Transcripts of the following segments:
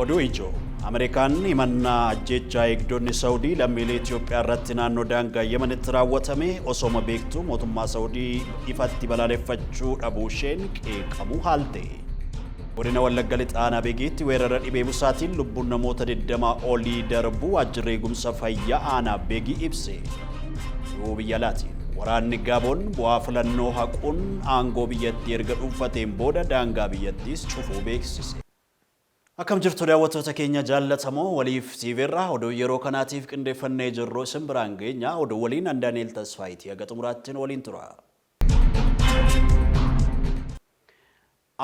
Oduu ijoo Ameerikaan himannaa ajjeechaa eegdonni Saawudii lammiilee Itoophiyaa irratti naannoo daangaa Yemenitti raawwatame osooma beektuu mootummaa Saawudii ifatti balaaleffachuu dhabuu isheen qeeqamuu haalte. Godina Wallagga Lixaa Aanaa Beegiitti weerara dhibee busaatiin lubbuun namoota 20 olii darbuu waajjirri eegumsa fayyaa Aanaa Beegii ibse. Oduu biyya alaatiin waraanni Gaaboon bu'aa filannoo haquun aangoo biyyattii erga dhuunfateen booda daangaa biyyattiis cufuu beeksise. Akkam jirtu daawwattoota keenya jaallatamoo Waliif TV irraa oduu yeroo kanaatiif qindeeffannee jirru isin biraan geenya. Oduu waliin an Daani'el Tasfaayitii haga xumuraatti nu waliin tura.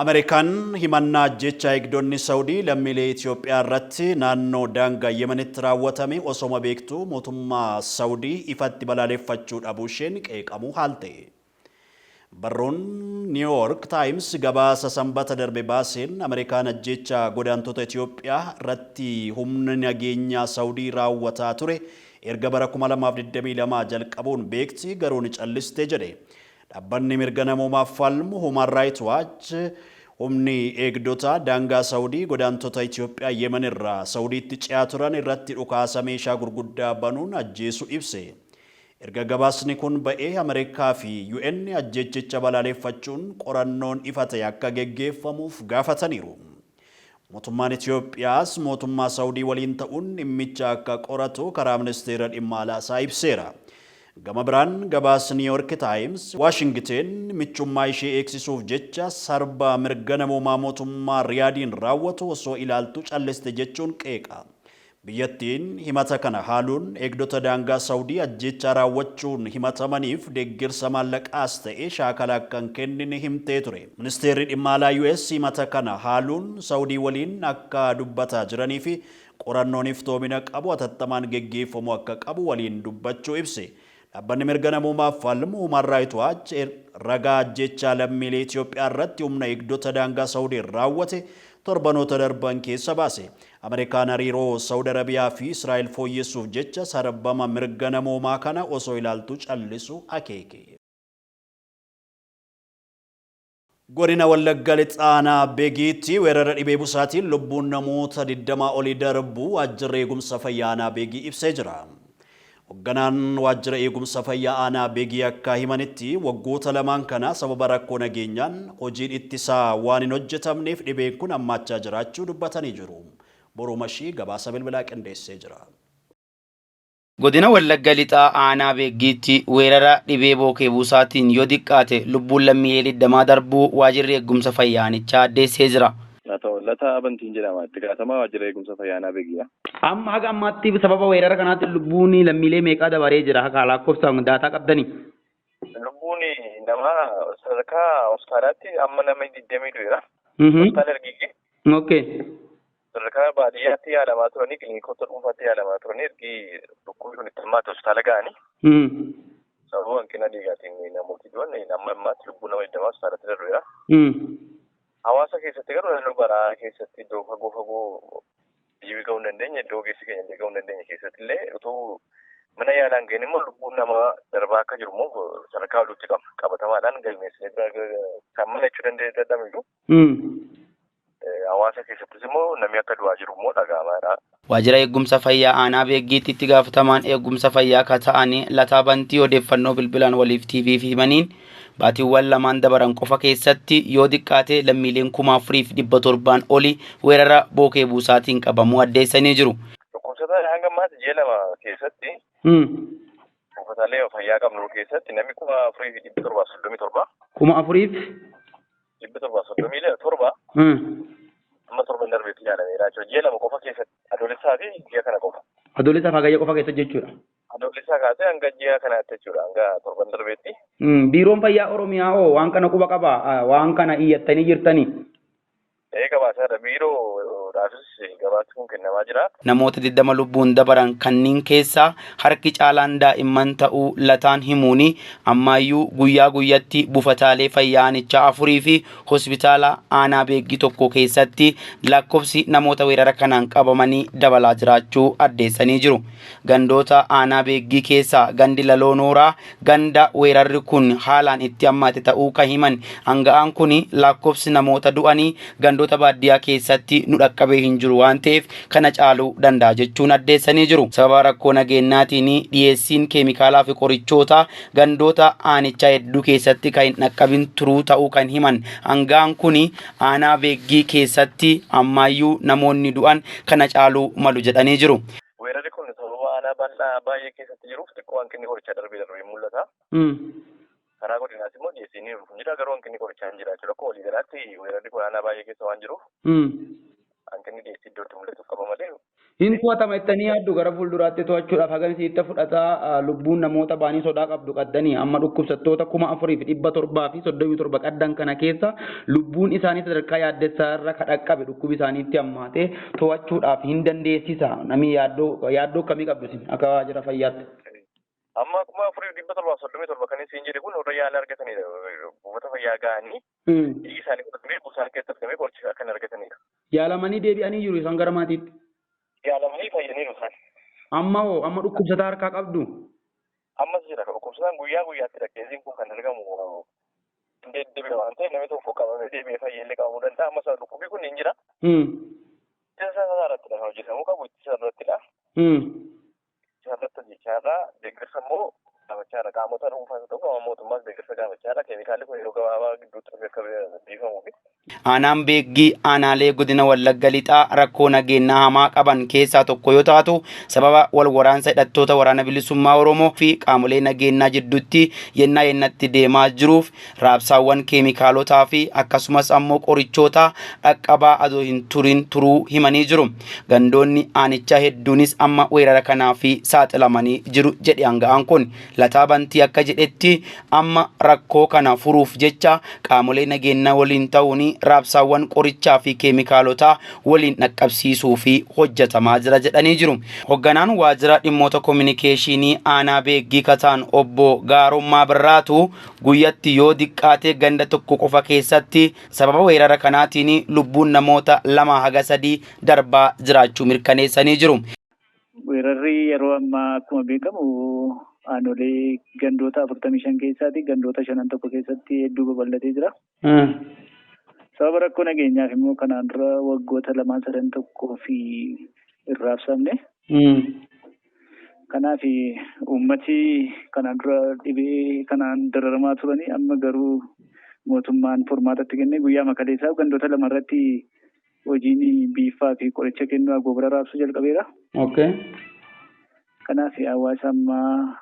Ameerikaan himannaa ajjeechaa eegdonni Saawudii lammiilee Itoophiyaa irratti naannoo daangaa Yemenitti raawwatame osoma beektuu mootummaa Saawudii ifatti balaaleffachuu dhabuu isheen qeeqamuu haalte. Barruun New York Times gabaasa Sanbata darbe baaseen Ameerikaan ajjeechaa godaantota Itoophiyaa irratti humni nageenyaa Saawudii raawwataa ture erga bara 2022 jalqabuun beekti garuu ni calliste jedhe. Dhaabbanni mirga namoomaaf falmu Human Rights Watch humni eegdota daangaa Saawudii godaantota Itoophiyaa Yemen irraa Saawudiitti ce'aa turan irratti dhukaasa meeshaa gurguddaa banuun ajjeesuu ibse. Erga gabaasni kun ba'ee Ameerikaa fi UN ajjeechicha balaaleffachuun qorannoon ifa ta'e akka geggeeffamuuf gaafataniiru. Mootummaan Itoophiyaas mootummaa Saawudii waliin ta'uun dhimmicha akka qoratu karaa ministeera dhimma alaa isaa ibseera. Gama biraan gabaasni New York Times Waashingiten michummaa ishee eegsisuuf jecha sarba mirga namoomaa mootummaa Riyaadiin raawwatu osoo ilaaltu calliste jechuun qeeqa. Biyyattiin himata kana haaluun eegdota daangaa Saawudii ajjeechaa raawwachuun himatamaniif deeggarsa maallaqaas ta'e shaakala akka hin kennine himtee ture. Ministeerri dhimma alaa US himata kana haaluun Saawudii waliin akka dubbataa jiranii fi qorannoon iftoomina qabu hatattamaan geggeeffamuu akka qabu waliin dubbachuu ibse. Dhaabbanni mirga namoomaaf falmu Human Rights Watch ragaa ajjeechaa lammiilee Itoophiyaa irratti humna eegdota daangaa Saawudiin raawwate torbanoota darban keessa baase. Ameerikaan hariiroo Saawud Arabiyaa fi Israa'el fooyyessuuf jecha sarbama mirga namoomaa kana osoo ilaaltuu callisu akeeke. Godina Wallagga Lixaa Aanaa Beegiitti weerara dhibee busaatiin lubbuun namoota 20 olii darbuu waajjirri eegumsa fayyaa Aanaa Beegii ibsee jira. Hogganaan waajjira eegumsa fayyaa Aanaa Beegii akka himanitti waggoota lamaan kana sababa rakkoo nageenyaan hojiin ittisaa waan hin hojjetamneef dhibeen kun hammaachaa jiraachuu dubbatanii jiru. Boruu Mashii gabaasa bilbilaa qindeessee jira. Godina Wallagga Lixaa Aanaa Beeggiitti weerara dhibee bookee buusaatiin yoo diqqaate lubbuun lammiilee 20 darbuu Waajirri Eeggumsa Fayyaa Aanichaa addeessee jira. Haa ta'u, Lataa Bantiin jedhama. Itti gaafatamaa Waajjira Eegumsa Fayyaa Aanaa Beegiidha. Amma haga ammaatti sababa weerara kanaatiin lubbuun lammiilee meeqaa dabaree jira? Haga lakkoofsaan daataa qabdanii? Lubbuun namaa sadarkaa hospitaalaatti amma nama 20 du'eera. Hospitaala Ergiggee. Sadarkaa baadiyyaatti yaalamaa turanii kilinikota dhuunfaatti yaalamaa turanii ergi dhukkubni kun itti hammaate hospitaala ga'anii. Sababa hanqina dhiigaatiin namooti du'an amma ammaatti lubbuu nama 20 hospitaalatti darbeera. Hawaasa keessatti garuu naannoo baraa keessatti iddoo fagoo fagoo biyyi ga'uu hin dandeenye iddoo ogeessi keenya illee ga'uu hin dandeenye keessatti illee utuu mana yaalaa hin ga'in immoo lubbuun namaa darbaa akka jiru immoo sadarkaa oduutti qabna. Qabatamaadhaan galmeessinee bira kan mana jechuu dandeenye dadhabnu. Hawaasa keessattis immoo namni akka du'aa jiru immoo dhaga'amaadha. Waajjira Eeggumsa Fayyaa Aanaa Beeggiitti itti gaafatamaan eeggumsa fayyaa ka ta'an Lataa Bantii odeeffannoo bilbilaan Waliif TVf himaniin baatiiwwan lamaan dabaran qofa keessatti yoo diqqaate lammiileen 4,700n oli weerara bookee buusaatiin qabamuu addeessanii jiru. Dhukkubsataan hanga ammaatti ji'a lama keessatti buufataalee fayyaa qabnu keessatti namni 4,737. 4,000f 737 amma torban darbeetti yaalameera jechuudha. Ji'a lama qofa keessatti adoolessaa fi ji'a kana qofa. Adoolessaa fi hagayya qofa keessatti jechuudha. Adoolessaa kaasee hanga ji'a kanaatti jechuudha hanga torban darbeetti. Biiroon Fayyaa Oromiyaa hoo waan kana quba qaba waan kana iyyattanii jirtanii? Ee gabaasaadha. Biiroodhaafis gabaasni kun kennamaa jira. Namoota 20 lubbuun dabaran kanniin keessaa harki caalaan daa'imman ta'uu Lataan himuuni, ammaayyuu guyyaa guyyatti buufataalee fayyaa aanichaa afurii fi hospitaala aanaa Beeggii tokko keessatti lakkofsi namoota weerara kanaan qabamanii dabalaa jiraachuu addeessanii jiru. Gandoota aanaa Beeggii keessaa gandi Laloo Nooraa ganda weerarri kun haalaan itti hammaate ta'uu kan himan anga'aan kun laakkofsi namoota du'anii gandoota baadiyyaa keessatti nu dhaqqabe. dhaqqabee hin jiru waan ta'eef kana caaluu danda'a jechuun addeessanii jiru. Sababa rakkoo nageennaatiin dhiyeessiin keemikaalaa fi qorichoota gandoota aanichaa hedduu keessatti kan hin dhaqqabin turuu ta'uu kan himan hangaan kun aanaa Beeggii keessatti ammaayyuu namoonni du'an kana caaluu malu jedhanii jiru. Weerarri kun sababa aanaa bal'aa baay'ee keessatti jiruuf xiqqoo hanqinni qorichaa darbee darbee mul'ata. Karaa godinaas immoo dhiyeessiin hin jira, garuu hanqinni qorichaa hin jira jechuudha. Akkuma waliigalaatti weerarri kun aanaa baay'ee keessa waan jiruuf hanqinni dhiyeessii iddootti mul'atu qaba malee. Hin to'atama jettanii yaaddu? Gara fuulduraatti to'achuudhaaf hagam isinitti fudhataa? Lubbuun namoota baanii sodaa qabdu qaddanii amma dhukkubsattoota 4737 qaddan kana keessa lubbuun isaanii sadarkaa yaaddessaa irra ka dhaqqabe dhukkubi isaaniitti hammaatee to'achuudhaaf hin dandeessisa. Namni yaaddoo akkamii qabdu isin akka waajjira fayyaatti? Amma 4737 kan isin jedhe kun warra yaala argatanidha. Buufata fayyaa ga'anii dhiigi isaanii fudhatamee buusaan keessatti argamee qoricha kan argatanidha. Yaalamanii deebi'anii jiru isaan gara maatiitti? Yaalamanii fayyaniiru isaan. Amma hoo, amma dhukkubsataa harkaa qabdu? Ammas jira dhukkubsataan, guyyaa guyyaatti keesiin kun kan argamu deddeebi'a waan ta'eef namni tokko qabamee deebi'ee fayyallee qabamuu danda'a. Ammas dhukkubni kun hin jira. Ittisa isaa irrattidha kan hojjetamuu qabu, ittisa irrattidha. Ittisa irratti hojjechaa irraa, deeggarsa immoo gaafachaa irra, qaamota dhuunfaas ta'u qaama mootummaas deeggarsa gaafachaa irra, keemikaalli kun yeroo gabaabaa gidduutti akka biifamuufi. Aanaan Beeggii aanaalee godina Wallagga Lixaa rakkoo nageenyaa hamaa qaban keessaa tokko yoo taatu, sababa wal waraansa hidhattoota Waraana Bilisummaa Oromoo fi qaamolee nageenyaa jidduutti yennaa yennatti deemaa jiruuf raabsaawwan keemikaalotaa fi akkasumas ammoo qorichoota dhaqqabaa adoo hin turin turuu himanii jiru. Gandoonni aanichaa hedduunis amma weerara kanaaf saaxilamanii jiru jedhe aanga'aan kun. Lataa Bantii akka jedhetti, amma rakkoo kana furuuf jecha qaamolee nageenyaa waliin ta'uun raabsaawwan qorichaa fi keemikaalotaa waliin dhaqqabsiisuu fi hojjetamaa jira jedhanii jiru. Hoogganaan waajjira dhimmoota kominikeeshinii aanaa Beeggii Kataan obbo Gaarommaa Birraatu guyyatti yoo diqqaate ganda tokko qofa keessatti sababa weerara kanaatiin lubbuun namoota 2 haga 3 darbaa jiraachuu mirkaneessanii jiru. Weerarri yeroo ammaa akkuma beekamu aanolee gandoota 45 keessaati gandoota shanan tokko keessatti hedduu babal'atee jira. Sababa rakkoo nageenyaaf immoo kanaan dura waggoota lamaan sadan tokkoo fi hin raabsamne. Kanaaf uummati kanaan dura dhibee kanaan dararamaa turanii amma garuu mootummaan furmaatatti kennee guyyaa makaleessaa gandoota lama irratti hojiin biiffaa fi qoricha kennuu agoobara raabsuu jalqabeera. Kanaaf hawaasa ammaa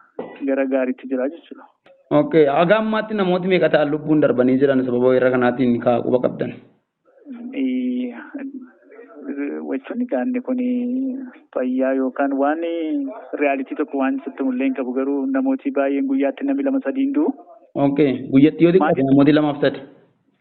gara gaariitti jira jechuudha. Okay. Haga ammaatti namooti meeqa ta'an lubbuun darbanii jiran sababa weerara kanaatiin ka quba qabdan? Wachuun gaanni kun fayyaa yookaan waan reality tokko waan sitti mul'ee hin qabu, garuu namooti baay'een guyyaatti namni 2 3 hin du'u. Okay. Guyyatti yoo xiqqaate namooti 2 fi 3.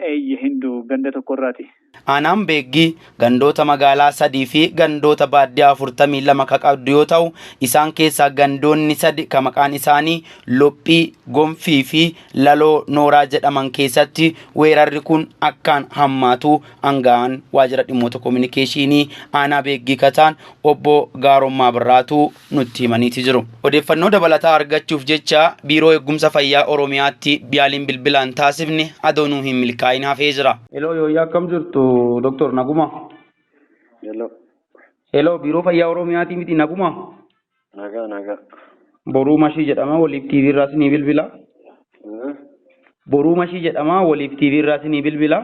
Eeyye, hin du'u ganda tokkorraati. Aanaan Beeggii gandoota magaalaa sadii fi gandoota baadiyyaa 42 ka qabdu yoo ta'u, isaan keessaa gandoonni sadi ka maqaan isaanii Lophii, Gonfii fi Laloo Nooraa jedhaman keessatti weerarri kun akkaan hammaatu aanga'aan waajjira dhimmoota kominikeeshinii aanaa Beeggii Kataan obbo Gaarommaa Birraatu nutti himaniiti jiru. Odeeffannoo dabalataa argachuuf jecha Biiroo Eegumsa Fayyaa Oromiyaatti yaaliin bilbilaan taasifne adoonuu hin milkaa'in hafee jira. Heloo, yooyyaa, akkam jirtu Doktor, naguma? Hello. Heloo, Biiroo Fayyaa Oromiyaati miti, naguma? Nagaa, nagaa. Boruu Mashii jedhama, Waliif TV irraa isinii bilbila. Boruu Mashii jedhama, Waliif TV irraa isinii bilbila.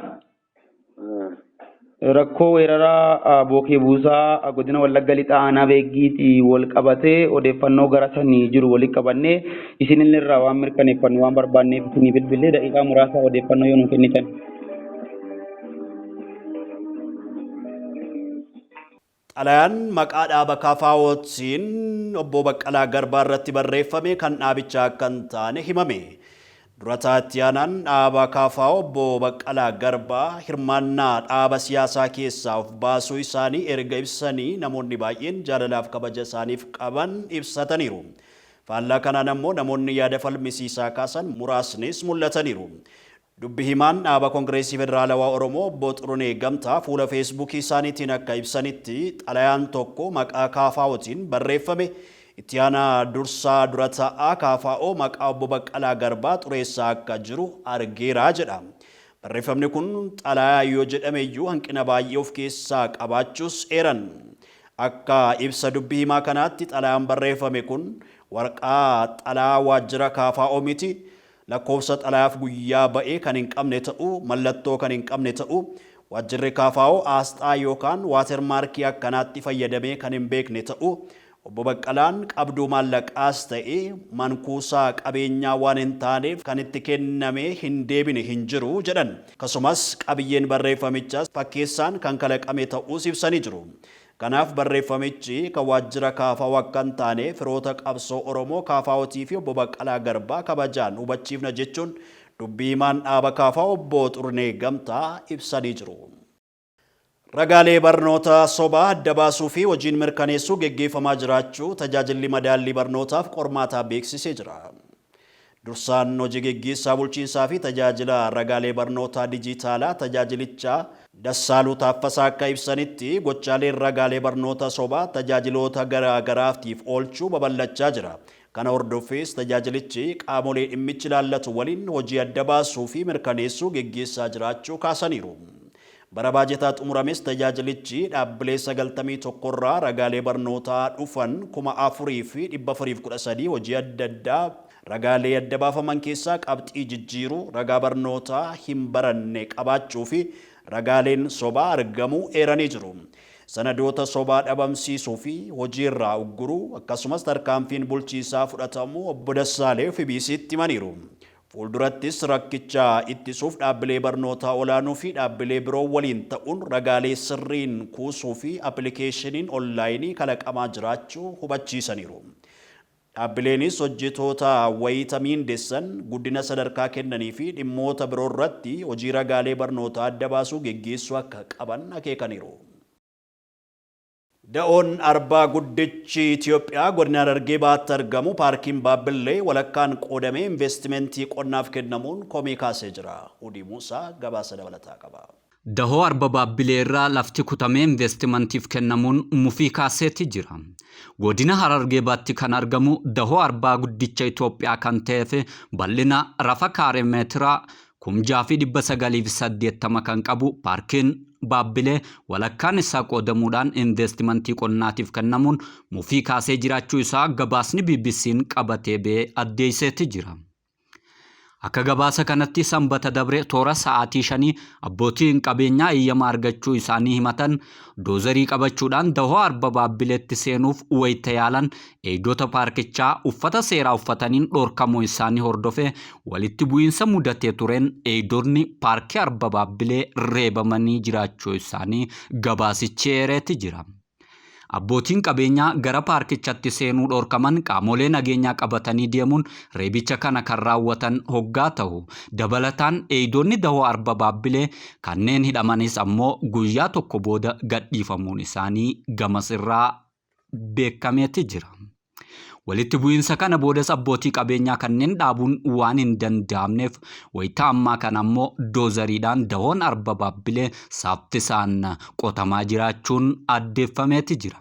Rakkoo weeraraa bookee buusaa godina Wallagga Lixaa aanaa Beeggiitii wal qabatee odeeffannoo gara sanii jiru walitti qabannee isinillee irraa waan mirkaneeffannu waan barbaanneef isinii bilbilee daqiiqaa muraasa odeeffannoo yoo nu kennitan. Xalayaan maqaa dhaaba KFO'tiin obbo Baqqalaa Garbaa irratti barreeffame kan dhaabichaa akka hin taane himame. Dura itti aanaan dhaaba KFO obbo Baqqalaa Garbaa hirmaannaa dhaaba siyaasaa keessaa of baasuu isaanii erga ibsanii namoonni baay'een jaalalaaf kabaja isaaniif qaban ibsataniiru. Faallaa kanaan ammoo namoonni yaada falmisiisaa kaasan muraasnis mul'ataniiru. Dubbi himaan dhaaba Koongireesii Federaalawaa Oromoo obbo Xurunee Gamtaa fuula Feesbuukii isaaniitiin akka ibsanitti, xalayaan tokko maqaa KFO'tiin barreeffame itti aanaa dursaa dura taa'aa KFO maqaa obbo Baqqalaa Garbaa xureessaa akka jiru argeera jedha. Barreeffamni kun xalayaa yoo jedhame iyyuu hanqina baay'ee of keessaa qabaachuus eeran. Akka ibsa dubbii himaa kanaatti xalayaan barreeffame kun waraqaa xalayaa waajjira KFO miti. Lakkoofsa xalayaaf guyyaa ba'e kan hin qabne ta'uu, mallattoo kan hin qabne ta'uu, waajjirri KFO aasxaa yookaan waatermaarkii akkanaatti fayyadamee kan hin beekne ta'uu, Obbo Baqqalaan qabduu maallaqaas ta'e mankuusaa qabeenyaa waan hin taaneef kan itti kennamee hin deebine hin jiru jedhan. Akkasumas qabiyyeen barreeffamichaas fakkeessaan kan kalaqame ta'uus ibsanii jiru. Kanaaf barreeffamichi kan waajjira KFO akka hin taane firoota qabsoo Oromoo KFOtii fi Obbo Baqqalaa Garbaa kabajaan hubachiifna jechuun dubbii himaan dhaaba KFO Obbo Xurunee Gamtaa ibsanii jiru. Ragaalee barnoota sobaa adda baasuu fi hojiin mirkaneessuu geggeeffamaa jiraachuu tajaajilli madaallii barnootaaf qormaataa beeksisee jira. Dursaan hojii geggeessaa bulchiinsaa fi tajaajila ragaalee barnootaa dijiitaalaa tajaajilichaa Dassaaluu Taaffasaa akka ibsanitti gochaaleen ragaalee barnoota sobaa tajaajiloota garaa garaaftiif oolchuu babal'achaa jira. Kana hordofees tajaajilichi qaamolee dhimmichi ilaallatu waliin hojii adda baasuu fi mirkaneessuu geggeessaa jiraachuu kaasaniiru. Bara baajataa xumurames tajaajilichi dhaabbilee 91 irraa ragaalee barnootaa dhufan 4,413 hojii adda addaa ragaalee adda baafaman keessaa qabxii jijjiiruu, ragaa barnootaa hin baranne qabaachuu fi ragaaleen sobaa argamuu eeranii jiru. Sanadoota sobaa dhabamsiisuu fi hojiirraa ugguruu akkasumas tarkaanfiin bulchiinsaa fudhatamuu Obbo Dassaalee FBC'tti himaniiru. Fuuldurattis rakkicha ittisuuf dhaabbilee barnootaa olaanoo fi dhaabbilee biroo waliin ta'uun ragaalee sirriin kuusuu fi appilikeeshiniin onlaayinii kalaqamaa jiraachuu hubachiisaniiru. Dhaabbileenis hojjetoota wayita miindessan, guddina sadarkaa kennanii fi dhimmoota biroorratti hojii ragaalee barnootaa adda baasuu geggeessuu akka qaban akeekaniiru. Da'oon Arbaa guddichi Itoophiyaa godina Harargee Bahaatti argamu paarkiin Baabbillee walakkaan qoodamee investimentii qonnaaf kennamuun komii kaasee jira. Udii Muusaa gabaasa dabalataa qaba. Dahoo Arba Baabbilee irraa lafti kutamee investimantiif kennamuun mufii kaaseeti jira. Godina Harargee Bahaatti kan argamu dahoo Arbaa guddicha Itoophiyaa kan ta'eef bal'ina rafa kaaree meetira 6,980 kan qabu paarkiin Baabbilee walakkaan isaa qoodamuudhaan investimantii qonnaatiif kennamuun mufii kaasee jiraachuu isaa gabaasni BBC'n qabatee ba'ee addeesseeti jira. Akka gabaasa kanatti sanbata dabre toora sa'aatii 5 abbootiin qabeenyaa eeyyama argachuu isaanii himatan doozarii qabachuudhaan dahoo Arba Baabbileetti seenuuf wayita yaalan eegdota paarkichaa uffata seeraa uffataniin dhorkamuu isaanii hordofee walitti bu'iinsa mudatee tureen eegdonni paarkii Arba Baabbilee reebamanii jiraachuu isaanii gabaasichi eereeti jira. Abbootiin qabeenyaa gara paarkichatti seenuu dhorkaman qaamolee nageenyaa qabatanii deemuun reebicha kana kan raawwatan hoggaa ta'u. Dabalataan eegdonni dahoo Arba Baabbilee kanneen hidhamanis ammoo guyyaa tokko booda gadhiifamuun isaanii gamas irraa beekameeti jira. Walitti bu'iinsa kana boodas abbootii qabeenyaa kanneen dhaabuun waan hin danda'amneef wayita ammaa kana ammoo doozariidhaan dahoon Arba Baabbilee saffisaan qotamaa jiraachuun addeeffameeti jira.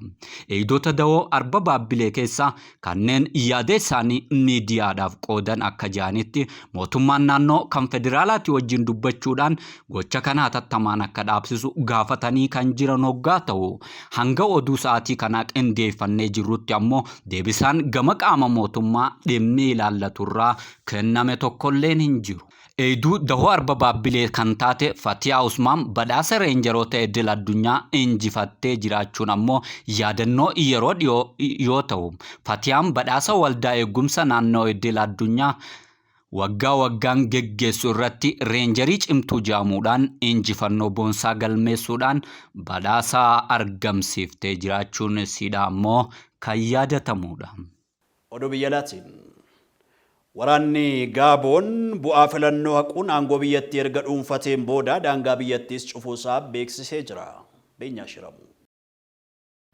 Eegdota dahoo Arba Baabbilee keessaa kanneen yaada isaanii miidiyaadhaaf qoodan akka jedhanitti mootummaan naannoo kan federaalaati wajjin dubbachuudhaan gocha kana hatattamaan akka dhaabsisu gaafatanii kan jiran hoggaa ta'u hanga oduu sa'aatii kanaa qindeeffannee jirrutti ammoo deebisaan gama qaama mootummaa dhimmi ilaallaturraa kenname tokkolleen hin jiru. Eegduu dahoo Arba Baabbilee kan taate Fatiyaa Usmaan badhaasa reenjaroota idil addunyaa injifattee jiraachuun ammoo yaadannoo yeroo dhiyoo yoo ta'u Fatiyaan badhaasa waldaa eegumsa naannoo idil addunyaa waggaa waggaan geggeessu irratti reenjarii cimtuu jedhamuudhaan injifannoo boonsaa galmeessuudhaan badhaasa argamsiiftee jiraachuun isiidha ammoo kan yaadatamudha. Oduu biyya alaatiin waraanni Gaaboon bu'aa filannoo haquun aangoo biyyattii erga dhuunfateen booda daangaa biyyattiis cufuusaa beeksisee jira. Beenyaa Shiramuu.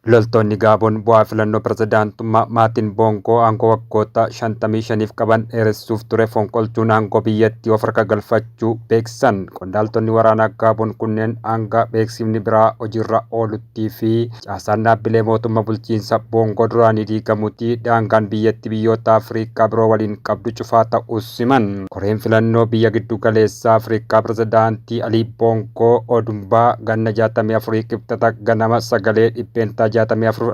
Loltoonni Gaaboon bu'aa filannoo pirezidaantummaa Maatiin Boongoo aangoo waggoota 55f qaban dheeressuuf ture fonqolchuun aangoo biyyattii of harka galfachuu beeksisan. Qondaaltonni waraanaa Gaaboon kunneen hanga beeksifni biraa hojiirra ooluttii fi caasaan dhaabbilee mootummaa bulchiinsa Boongoo duraanii diigamutti daangaan biyyattii biyyoota Afrikaa biroo waliin qabdu cufaa ta'us himan. Koreen filannoo biyya giddu galeessaa Afrikaa pirezidaantii Alii Boongoo Odumbaa ganna 64 Kibxata ganama sagalee 64%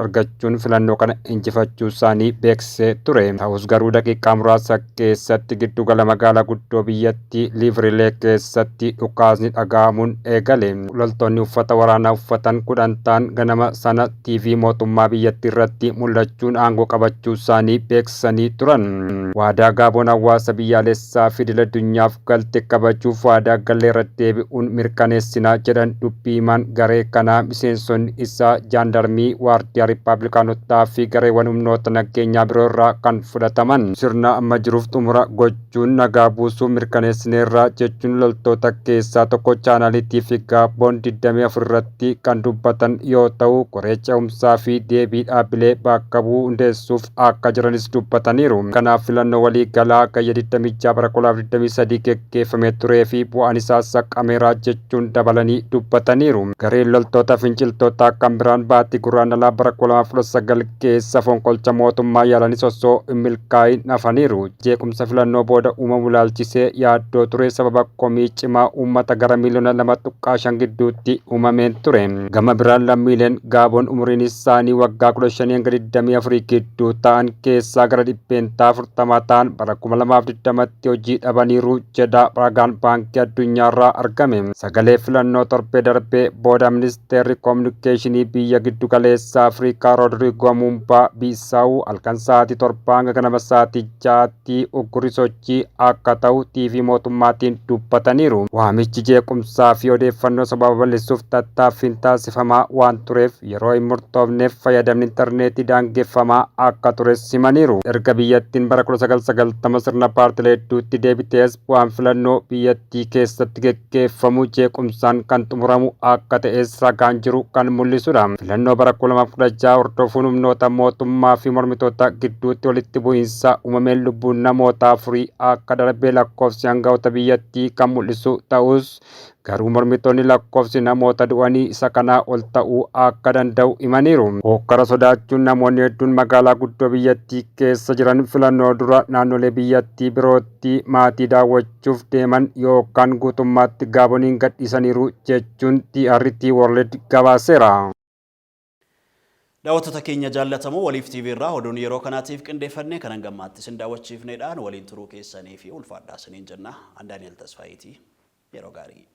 argachuun filannoo kana injifachuu isaanii beeksisee ture. Ta'us garuu daqiiqaa muraasa keessatti giddugala magaalaa guddoo biyyattii Liivrilee keessatti dhukaasni dhaga'amuun eegale. Loltoonni uffata waraanaa uffatan 10 ta'an ganama sana TV mootummaa biyyattii irratti mul'achuun aangoo qabachuu isaanii beeksisanii turan. Waadaa Gaaboon hawaasa biyyaalessaa fi idil addunyaaf galte kabajuuf waadaa gallee irra deebi'uun mirkaneessinaa jedhan dubbii himaan garee kanaa. Miseensonni isaa jaandarmii, waardiyaa riippaabilikaanotaa fi gareewwan humnoota nageenyaa biroo irraa kan fudhataman. Sirna amma jiruuf xumura gochuun nagaa buusuu mirkaneessineerra jechuun loltoota keessaa tokko chaanaalii fi Gaaboon 24 irratti kan dubbatan yoo ta'u, koree ce'umsaa fi deebii dhaabbilee bakka bu'uu hundeessuuf akka jiranis dubbataniiru. Kanaaf filannoo walii galaa Hagayya 26 bara 2023 geggeeffamee turee fi bu'aan isaa saqameera jechuun dabalanii dubbataniiru. Gareen loltoota finciltootaa kan biraan baatii Guraandhalaa bara 2019 keessa fonqolcha mootummaa yaalanis osoo hin milkaa'in hafaniiru. Jeequmsa filannoo booda uumamu ilaalchisee yaaddoo ture sababa komii cimaa uummata gara miiliyoona 2.5 gidduutti uumameen ture. Gama biraan lammiileen Gaaboon umuriin isaanii waggaa 15 hanga 24 gidduu ta'an keessaa gara 40% ta'an bara 2020tti hojii dhabaniiru jedha ragaan Baankii Addunyaarraa argame. Sagalee filannoo torbee darbee booda ministeerri koominikeeshinii biyya giddu galeessa Afrikaa Roodriigoo Mumbaa Biisaawu halkan sa'aatii 7 hanga ganama sa'aatii 6tti uggurri sochii akka ta'u TV mootummaatiin dubbataniiru. Waamichi jeequmsaa fi odeeffannoo sobaa babal'isuuf tattaaffiin taasifamaa waan tureef yeroo hin murtoofneef fayyadamni intarneetii daangeffamaa akka tures himaniiru. Erga biyyattiin bara 1990 sirna paartilee hedduutti deebitees bu'aan filannoo biyyattii keessatti geggeeffamu jeequmsaan kan xumuramu akka ta'es ragaan jiru kan mul'isudha. Filannoo bara 2016 hordofuun humnoota mootummaa fi mormitoota gidduutti walitti bu'iinsa uumameen lubbuun namoota afurii akka darbee lakkoofsi aangawoota biyyattii kan mul'isu ta'us, garuu mormitoonni lakkoofsi namoota du'anii isa kanaa ol ta'uu akka danda'u himaniiru. Hokkara sodaachuun namoonni hedduun magaalaa guddoo biyyattii keessa jiran filannoo dura naannolee biyyattii birootti maatii daawwachuuf deeman yookaan guutummaatti Gaaboniin gadhiisaniiru jechuun TRT World gabaaseera. Daawwattoota keenya jaallatamoo, Waliif TV irraa oduun yeroo kanaatiif qindeeffannee kanan gammaatti isin daawwachiifneedhaan waliin turuu keessanii fi ulfaadhaa isiniin jenna. An Daani'el Tasfaayitii, yeroo gaarii.